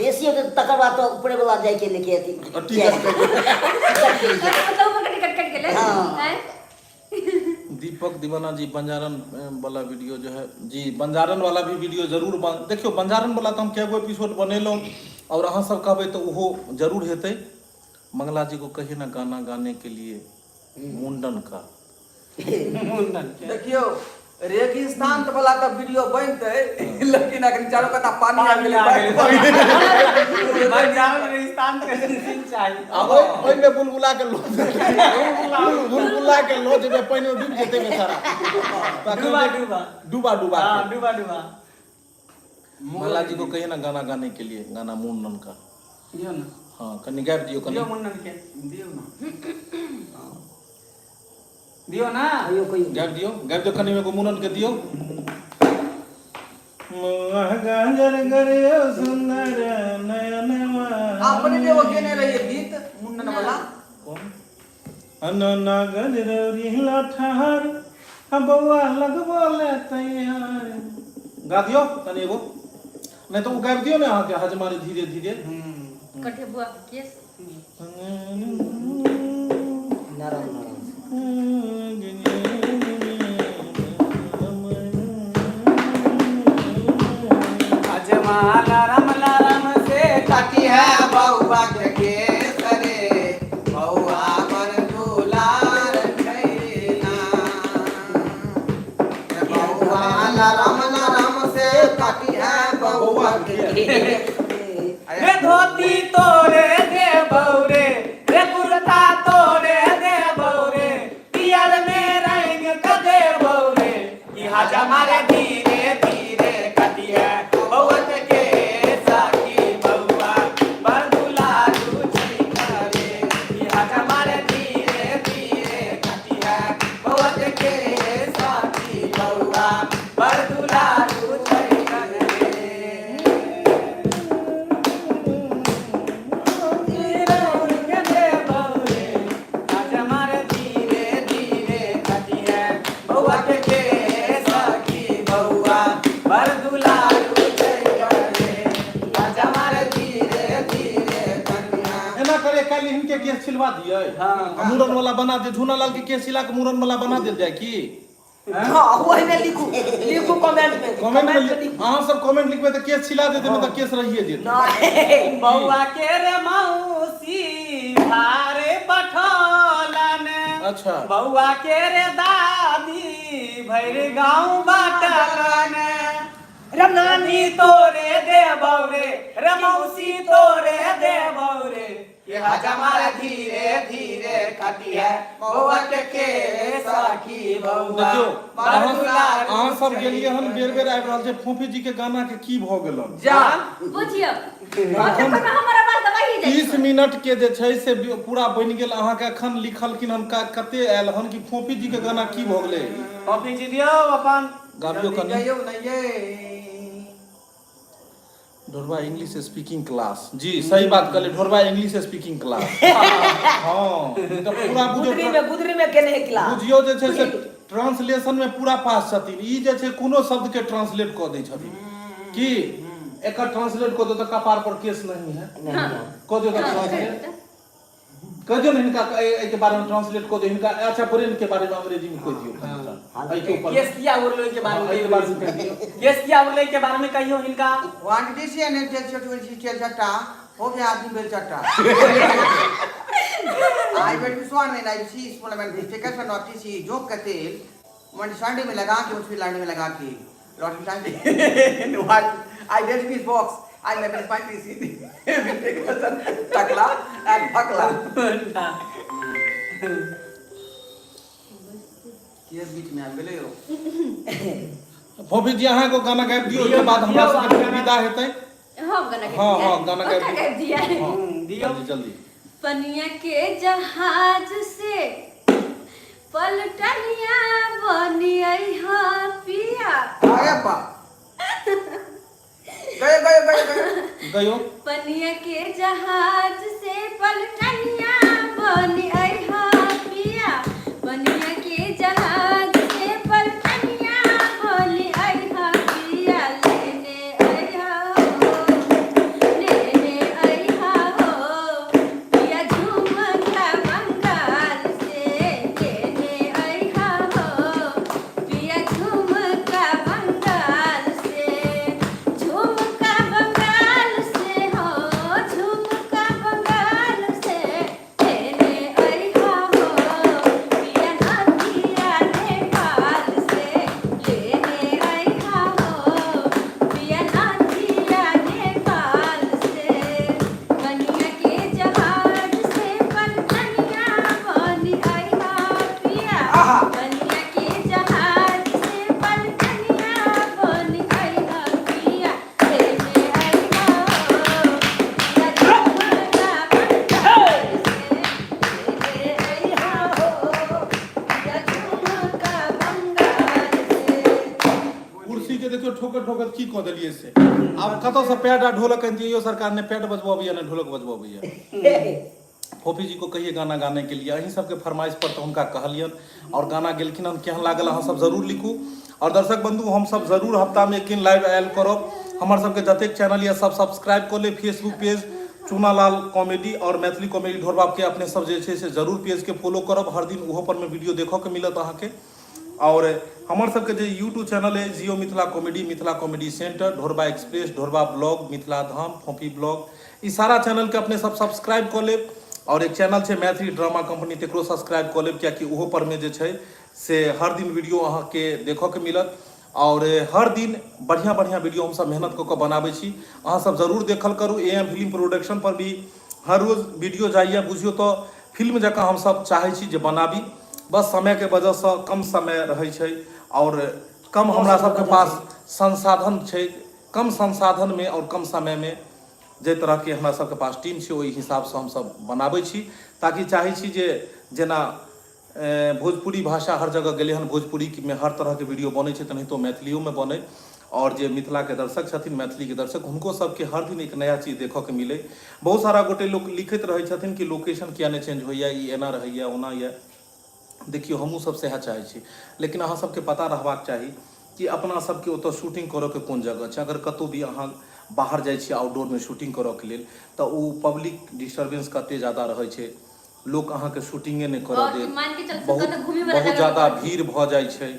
बेसी हेतै तऽ तकर बाद तऽ ऊपरे वाला जाइके लेके अथी टिकट कटि। मतलब ऊपर के टिकट कटि गेलै। हाँ। आँय? दीपक दीवाना जी, बंजारन वाला वीडियो जो है जी, बंजारन वाला भी वीडियो जरूर बन। देखियौ, बंजारन वाला तऽ हम कए गो एपिसोड बनेलहुँ आओर अहाँ सब कहबै तऽ ओहो जरूर हेतै। मंगला जी को कहिए ना गाना गाने के लिए मुंडन का। मुंडन के। देखियौ, रेगिस्तान वाला तऽ वीडियो बनतै, लेकिन अखन चारू कता पानी आबि गेलै। भाई जानो रेगिस्तान के सीन चाही। आ ओहिमे बुलबुला के लो, बुलबुला के लो जेबै, पानि मे डूबि जेतै बेचारा। तखन डूबा डूबा। डूबा डूबा हाँ के। डूबा डूबा। मंगला जी को कहिए ना गाना गाने के लिए, गाना मुंडन का। दियौ ना। हाँ, कनि गाबि दियौ कनि। दियौ मुंडन के। दियौ ना। दियौ ना। कहियो कहियो। गाबि दियौ, गाबि दियौ कनि एगो मुंडन के दियौ। गाजर गरियो सुंदर नयनवा। अपने जे वो गेने रहिए गीत मुंडन वाला। कोन? अनना गजरौरी लठार आ बौआ लगबो ले तैयार। गा दियौ कनि एगो, नहि तऽ ओ गाबि दियौ ने अहाँके हजमारी धीरे धीरे। कटे बुआ के केस। नरम नरम। अजमा नरम नरम से काटी है बउआ के केस रे, बउआ बड़ दुलार छैना। रे बउआ नरम नरम से काटी है बउआ के। रे धोती तोरे दे बौरे, रे कुर्ता तोरे दे बौरे, पियर में रंग क दे बौरे, कि हजमा रे धीरे धीरे कटी है बउआ के साकी, बउआ बड़ दुलारू छै रे, कि हजमा रे धीरे धीरे कटी है बउआ के साकी, बउआ बड़ दुलारू छै रे। धीरे धीरे कटी है बउआ के सखी, बउआ बड़ दुलारू छै रे, हजमार धीरे धीरे कटिया। एना करे, काल्हि हिनके केस छिलवा दियै। हाँ। आ मुड़न वाला बना दे, झूना लाल के केस छिला के मुड़न वाला बना देल जाय की? हाँ, ओहिमे लिखू, लिखू कमेंट में। कमेंट में। में लिखू। अहाँ सब कमेंट लिखबै तऽ केस छिला देतै, नहि तऽ केस रहिए जेतै। नहीं। बउआ के रे मौसी भारे पठौलन। बउआ के रे दादी भरि गाँव बाटलन। रे नानी। नानी तोरे दे बौरे, रे मौसी तोरे दे बौरे, ये हजमार धीरे धीरे कटी है बउआ के सखी, बउआ देखियौ, बड़ अहाँ दुलारू अहाँ सब छै। गेलियै हन, बेर बेर आबि रहल छै। फोफी जी के गाना के की भऽ गेलन? जा। बुझियौ, एखन हमर आवाज दबाई जाइ। 30 मिनट के जे छै से पूरा बनि गेल अहाँके। एखन लिखलखिन हन कते आयल हन कि फोफी जी के गाना की भऽ गेलै। कॉफी जी दियौ अपन। गाबियौ कनि। जइयौ ने ये। ढोरबा इंग्लिश स्पीकिंग क्लास जी, सही बात कहले, ढोरबा इंग्लिश स्पीकिंग क्लास। हाँ, ई तऽ पूरा गुदरी बुझियौ में, गुदरी में केने है क्लास। बुझियौ जे छै से ट्रांसलेशन में पूरा पास छथिन। ई जे छै कोनो शब्द के ट्रांसलेट कऽ दै छथिन। की एकर ट्रांसलेट कऽ दो तऽ कपार पर केस नहीं है। नहीं है। कऽ दियौ तऽ ट्रांसलेट कह दियौ ने हिनका, एहिके बारे में ट्रांसलेट कऽ दियौ हिनका। अच्छा, ब्रेन के बारे में अंग्रेजी में कह दियौ कनिटा। एहिके ऊपर। केस किया उड़लै के बारे हाँ, में। एहिके बारे में कह दियौ। केस किया उड़लै के बारे में कहियौ हिनका। वन डी सी एन एल चट चल चट्टा हो गया आदमी बेल चट्टा। आई बेट विश्वान में आई सी स्कूल में फिकर से नोटी सी जोक का तेल वन संडे में लगा के उसकी लाइन में लगा के lottery Sunday what I date miss box I में पांच सी टकला एंड फकला। केस बीच में आबि गेलै यौ। फोफी जी, अहाँ एगो गाना गाबि दियौ, ओहिके बाद हमरा सबके फेर विदा हेतै। हम गाना हाँ, हाँ, गाना गाबि गाबि दियौ। दिया। हाँ, दियौ। जल्दी जल्दी। पनिया के जहाज से पलटनिया बनी हा पिया। आगे पा गए गए गए गए। गयो। पनिया के जहाज से पलटनिया बनी हा पिया, पनिया के जहाज से पलटनिया बनी हा पिया, लेने अइहा हो, लेने अइहा हो पिया, झुमका बंगाल से लेने अइहा हो पिया, झुमका बंगाल से, झुमका बंगाल से हो, झुमका बंगाल से। ठोकैत ठोकैत की कऽ देलियै से। आब कतऽसँ पैड आ ढोलक अनितियै यौ सरकार, ने पैड बजबऽ अबैया ने ढोलक बजबऽ अबैया। फोफी जी को कहिए गाना गाने के लिए, अहीं सबके फरमाइश पर तऽ हुनका कहलियनि आओर गाना गेलखिन हन। केहन लागल अहाँ सब जरूर लिखू। आओर दर्शक बंधु, हम सब जरूर हफ्तामे एक दिन लाइव आयल करब। हमर सबके जतेक चैनल यऽ सब सब्सक्राइब कऽ लेब। फेसबुक पेज चूनालाल कॉमेडी आओर मैथिली कॉमेडी ढोरबाबके अपने सब जे छै से जरूर पेजके फॉलो करब। हर दिन ओहो परमे वीडियो देखऽके मिलत अहाँके। आओर हमर सबके जे यूट्यूब चैनल अइ Jio Mithila comedy, Mithila comedy centre, Dhorba express, Dhorba blog, Mithila Dham, Phophi blog, ई सारा चैनलके अपने सब सब्सक्राइब कऽ लेब। आओर एक चैनल छै मैथिली ड्रामा कंपनी, तकरो सब्सक्राइब कऽ लेब, कियाकि ओहो परमे जे छै से हर दिन वीडियो अहाँके देखऽके मिलत। आओर हर दिन बढ़िआँ बढ़िआँ वीडियो हमसब मेहनत कऽ कऽ बनाबै छी, अहाँ सब जरूर देखल करू। ए एम फिल्म प्रोडक्शन पर भी हर रोज वीडियो जाइए, बुझियौ तऽ फिल्म जकाँ हमसब चाहै छी जे बनाबी। बस समयके वजहसँ कम समय रहै छै आओर कम हमरा सबके पास संसाधन छै। कम संसाधनमे आओर कम समयमे जाहि तरहके हमरा सबके पास टीम छै ओहि हिसाबसँ हमसब बनाबै छी, ताकि चाहै छी जे जेना भोजपुरी भाषा हर जगह गेलै हन, भोजपुरीमे हर तरहके वीडियो बनै छै, तेनाहितो मैथिलियोमे बनै। आओर जे मिथिलाके दर्शक छथिन, मैथिलीके दर्शक, हुनको सबके हर दिन एक नया चीज देखऽके मिलै। बहुत सारा गोटे लोक लिखैत रहै छथिन कि लोकेशन किया नहि चेंज होइए, ई एना रहैए ओना यऽ। देखियौ, हमहूँ सब सएह चाहै छी, लेकिन अहाँ सबके पता रहबाक चाही कि अपना सबके ओतऽ शूटिंग करऽके कोन जगह छै। अगर कतहु भी अहाँ बाहर जाइ छियै आउटडोरमे शूटिंग करऽके लेल तऽ ओ पब्लिक डिस्टर्बेंस कते ज्यादा रहै छै, लोक अहाँके शूटिंगे नहि करऽ और देत। मान के चल बहुत कतऽ घूमे वाला बहुत जगह ज्यादा पर भीड़ भऽ जाइ छै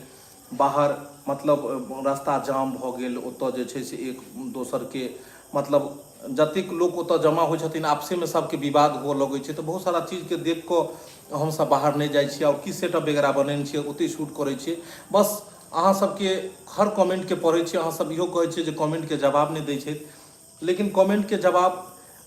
बाहर, मतलब रास्ता जाम भऽ गेल ओतऽ जे छै से एक दोसरके, मतलब जतेक लोक ओतऽ जमा होइ छथिन आपसेमे सबके विवाद हुअ लगै छै। तऽ बहुत सारा चीजके देख कऽ हमसब बाहर नहि जाइ छियै आओर किछु सेटअप वगैरह बनेने छियै, ओतहि शूट करै छियै। बस अहाँ सबके हर कमेन्टके पढ़ै छियै। अहाँ सब इहो कहै छियै जे कमेन्टके जवाब नहि दै छथि, लेकिन कमेन्टके जवाब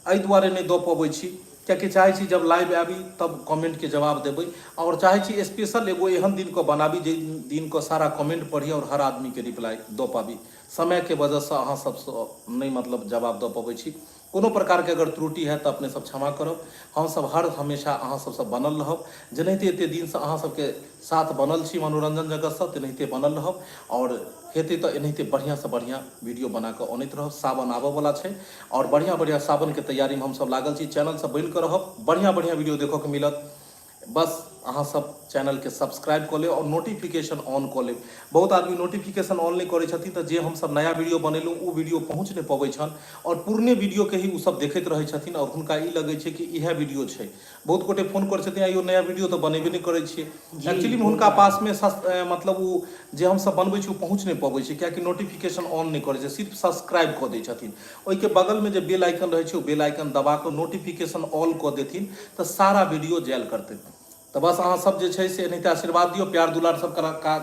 एहि दुआरे नहि दऽ पबै छी कियाकि चाहै छी जब लाइव आबी तब कमेन्टके जवाब देबै, आओर चाहै छी स्पेशल एगो एहन दिनके बनाबी जाहि दिनके सारा कमेन्ट पढ़ी आओर हर आदमीके रिप्लाई दऽ पाबी। समयके वजहसँ अहाँ सबसँ नहि मतलब जवाब दऽ पबै छी। कोनो प्रकारके अगर त्रुटि हैत तऽ अपने सब क्षमा करब। हमसब हर हमेशा अहाँ सबसँ बनल रहब, जेनाहिते एते दिनसँ अहाँ सबके साथ बनल छी मनोरञ्जन जगतसँ तेनाहिते बनल रहब, आओर हेतै तऽ एनाहिते बढ़िआँसँ बढ़िआँ वीडियो बना कऽ अनैत रहब। सावन आबऽवला छै आओर बढ़िआँ बढ़िआँ सावनके तैयारीमे हमसब लागल छी। चैनलसँ बनि कऽ रहब, बढ़िआँ बढ़िआँ वीडियो देखऽके मिलत। बस अहाँ सब चैनलके सब्सक्राइब कऽ लेब आओर नोटिफिकेशन ऑन कऽ लेब। बहुत आदमी नोटिफिकेशन ऑन नहि करै छथिन तऽ जे हमसब नया वीडियो बनेलहुँ ओ वीडियो पहुँच नहि पबै छनि, आओर पुरने वीडियोके ही ओसब देखैत रहै छथिन आओर हुनका ई लगै छै कि इएह वीडियो छै। बहुत गोटे फोन करै छथिन, आइयो नया वीडियो तऽ बनेबे नहि करै छियै। एक्चुअलीमे हुनका पासमे मतलब ओ जे हमसब बनबै छी ओ पहुँच नहि पबै छै, कियाकि नोटिफिकेशन ऑन नहि करै छै, सिर्फ सब्सक्राइब कऽ दै छथिन। ओहिके बगलमे जे बेल आइकन रहै छै ओ बेल आइकन दबा कऽ नोटिफिकेशन ऑल कऽ देथिन तऽ सारा वीडियो जायल करतै। तऽ बस अहाँ सब जे छै से एनाहिते आशीर्वाद दियौ, प्यार दुलार सब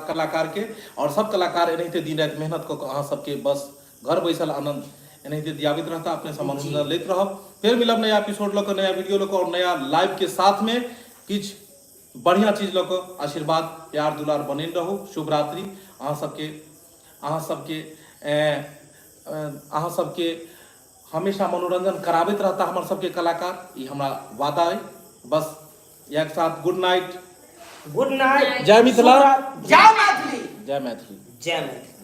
कलाकारके, आओर सब कलाकार एनाहिते दिन राति मेहनत कऽ कऽ अहाँ सबके बस घर बैसल आनंद एनाहिते दियाबैत रहता, अपने सब मनोरंजन लैत रहब। फेर मिलब नया एपिसोड लऽ कऽ, नया वीडियो लऽ कऽ आओर नया लाइव के साथ में किछु बढ़िया चीज लऽ कऽ। आशीर्वाद प्यार दुलार बनेने रहू। शुभ रात्रि अहाँ सबके। अहाँ सबके अहाँ सबके हमेशा मनोरंजन कराबैत रहता हमर सबके कलाकार, ई हमरा वादा अइ। बस इएह के साथ गुड नाइट। Good night. जय मिथिला, जय मैथिली, जय मैथिली, जय मैथिली।